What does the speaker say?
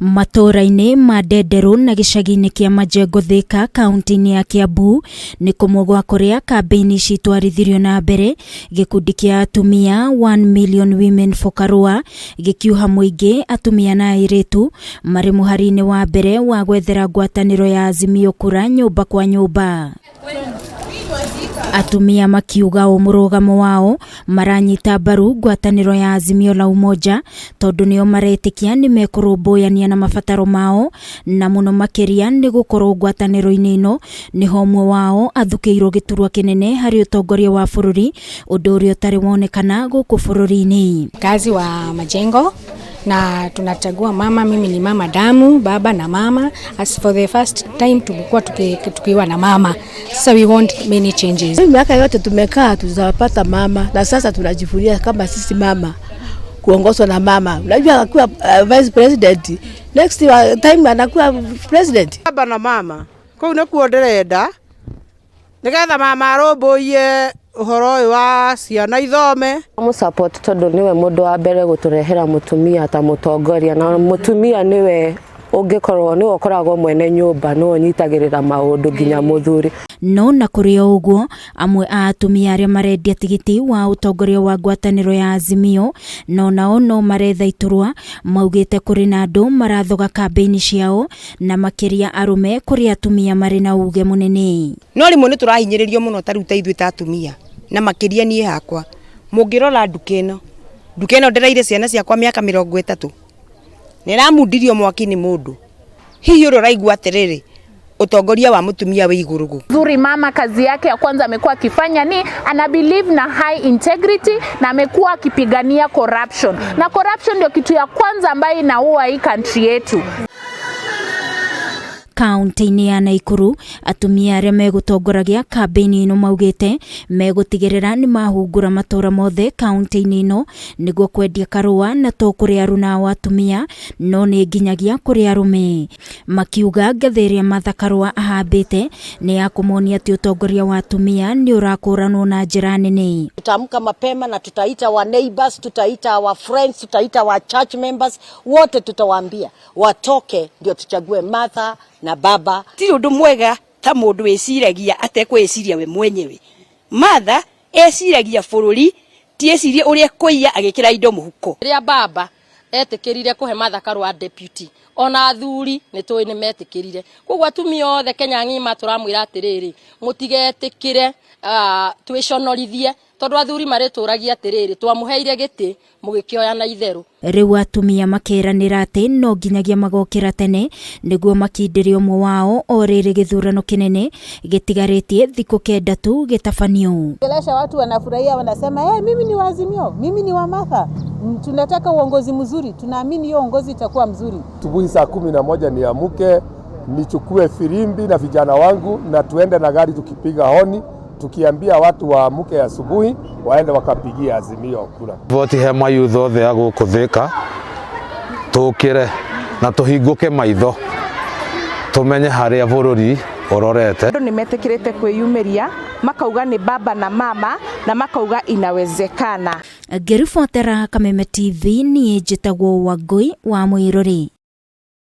Matũũra-inĩ ma Ndenderũ na gĩcagi-inĩ kĩa Majengo Thika kaunti-inĩ ya Kiambu nĩ kũmwe gwa kũrĩa kambĩini ici itwarithirio na mbere. Gĩkundi kĩa atumia 1 Million Women for Karũa gĩkiuha mũingĩ atumia na airĩtu marĩ mũhari-inĩ wa mbere wa gwethera ngwatanĩro ya Azimio kura nyũmba kwa nyũmba. Atumia makiuga ũũ mũrũgamo wao maranyita mbaru ngwatanĩro ya Azimio la Umoja tondũ nĩo maretĩkia nĩ mekũrũmbũyania na mabataro mao na mũno makĩria nĩ gũkorwo ngwatanĩro-inĩ ĩno nĩho ũmwe wao athukĩirwo gĩturwa kĩnene harĩ ũtongoria wa bũrũri ũndũ ũrĩa ũtarĩ wonekana gũkũ bũrũri-inĩ. Mkazi wa Majengo na tunachagua mama. Mimi ni mama damu, baba na mama. As for the first time tumekuwa tukiwa na mama. Sasa we want many changes. Miaka yote tumekaa tuzapata mama, na sasa tunajivunia kama sisi mama kuongozwa na mama. Unajua akiwa vice president, next time anakuwa president. Baba na mama kũu nĩkuo ndĩrenda nĩgetha mama arũmbũiye ũhoro ũyũ wa ciana ithome. Mũ support tondũ nĩwe mũndũ wa mbere gũtũrehera mũtumia ta mũtongoria, na mũtumia nĩwe ũngĩkorwo nĩwe ũkoragwo mwene nyũmba, nĩwe ũnyitagĩrĩra maũndũ nginya mũthuri. No na kũrĩ o ũguo, amwe a atumia arĩa marendia tigiti wa ũtongoria wa ngwatanĩro ya Azimio no nao no maretha iturwa maugĩte kũrĩ na andũ marathoga kambĩini ciao na makĩria arũme kũrĩ atumia marĩ na uge mũnene. No rĩmwe nĩ tũrahinyĩrĩrio mũno ta rĩu ta ithuĩ ta atumia, na makĩria niĩ hakwa. Mũngĩrora nduka ĩno, nduka ĩno ndereire ciana ciakwa mĩaka 30, nĩ ĩramundirio mwaki nĩ mũndũ. Hihi ũrĩa ũraigua atĩrĩrĩ, ũtongoria wa mũtumia wĩ igũrũ gũkũ. Zuri mama kazi yake ya kwanza amekuwa akifanya ni ana believe na high integrity na amekuwa akipigania corruption. Na corruption ndio kitu ya kwanza ambayo inaua hii country yetu. Kaunti-inĩ ya Naikuru atumia arĩa megũtongoragia kambĩini ĩno maugĩte megũtigĩrĩra nĩ mahungura matũũra mothe kaunti-inĩ ĩno nĩguo kwendia Karũa na to kũrĩ aruna atumia no nĩ nginyagia kũrĩ arũme. Makiuga ngathĩ ĩrĩa Martha Karũa ahambĩte nĩ ya kũmonia atĩ ũtongoria wa atumia nĩ ũrakũranwo na njĩra nene. Tutaamka mapema na tutaita wa neighbors, tutaita our friends, tutaita wa church members, wote tutawaambia watoke ndio tuchague Martha na baba. Ti ũndũ mwega ta mũndũ wĩciragia atekwĩciria we mwenyewe. Martha eciragia bũrũri, ti ecirie ũrĩa kũiya agĩkĩra indo mũhuko. Rĩrĩa baba etĩkĩrire kũhe Martha Karũa deputy, ona athuri nĩ tũĩ nĩ metĩkĩrire. Koguo atumia othe Kenya ng'ima tũramwĩra atĩrĩrĩ, mũtigetĩkĩre twĩconorithie, tondũ athuri marĩtũragia atĩrĩrĩ, twamũheire gĩtĩ mũgĩkĩoya na itherũ. Rĩu atumia makeranĩra atĩ no nginyagia magokĩra tene nĩguo makindĩre ũmwe wao o rĩrĩ gĩthurano kĩnene gĩtigarĩtie thikũ 9 tu gĩtabanio. Ongelesha watu wanafurahia, wanasema hey, mimi ni wa Azimio, mimi ni wa Martha, tunataka uongozi mzuri, tunaamini hiyo uongozi itakuwa mzuri. Asubuhi saa 11 niamke nichukue firimbi na vijana wangu na tuende na gari tukipiga honi tukiambia watu waamke asubuhi waende wakapigia Azimio kura. Voti he mayouth othe a gũkũ Thika tũkĩre na tũhingũke maitho tũmenye harĩa bũrũri ũrorete. Andũ nĩ metĩkĩrĩte kwĩyumĩria makauga nĩ baba na mama na makauga inawezekana. Ngĩribotera Kameme TV niĩ njĩtagwo Wangũi wa Mwĩrũri.